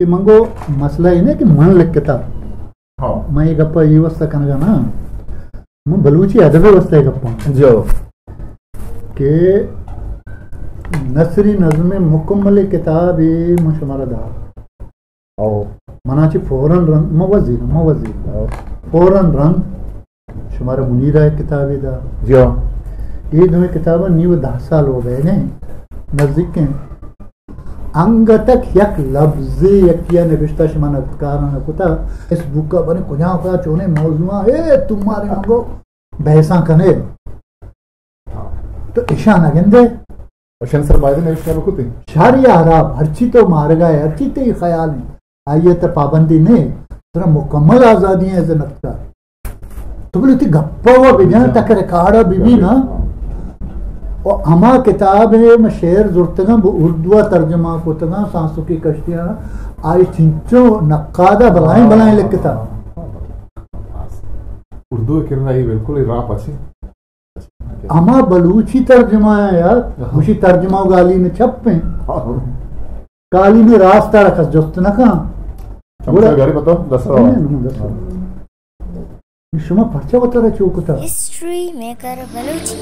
کہ من گو مسئلہ اے نہ کہ من لکھتا۔ ہاں۔ من اے گپا اے واسطہ کنگا نا، من بلوچی ادب واسطہ اے گپا جو۔ کہ نثری نظم مکمل کتاب اے من شمارا دا۔ او۔ منا چہ فوراً رند، من وزیر، من وزیر۔ او۔ فوراً رند شمارا منیرا اے کتابے دا۔ جی ہاں۔ اے دوئیں کتاباں نی و دہ سال ہو گئے نے، نزدیک ہیں۔ انگتک یک لفظے یکیا نبشتہ شما نقدکاراں نہ کتا۔ اس بکا بنے کجا کجا چونے موضوعاں، اے تمارے منگو بحثاں کنے۔ تو اشاں نہ گندے۔ اشاں سر بایدے نوشتہ بکتیں۔ شر یا حراب، ہرچی تو مارگا ہے، ہرچی تئی خیال ہیں، آئی ء تہ پابندی نہیں، ترا مکمل آزادی ہیں از نقدکار۔ تو بلے تی گپا و بجان، تک ریکارڈ بی بی نا۔ و ہما کتاب ہے، میں شعر زرتگاں، وہ اردو ترجمہ کتگاں، سانسو کی کشتیاں، آئی چنچو نقادہ بلائیں بلائیں لکھتا۔ اردو کرنا یہ بالکل ہی راہ پچے۔ ہما بلوچی ترجمہ ہے یار، ہاں۔ اسی ترجمہ و گالی میں چھپ ہیں۔ ہاں۔ گالی میں راست آ کس جست نہ کن۔ چمچہ گڑا گھر پتہ، دس روان۔ نہیں، نہیں، دس روان۔ شما پرچہ وترا چوکتا۔ History maker Balochi.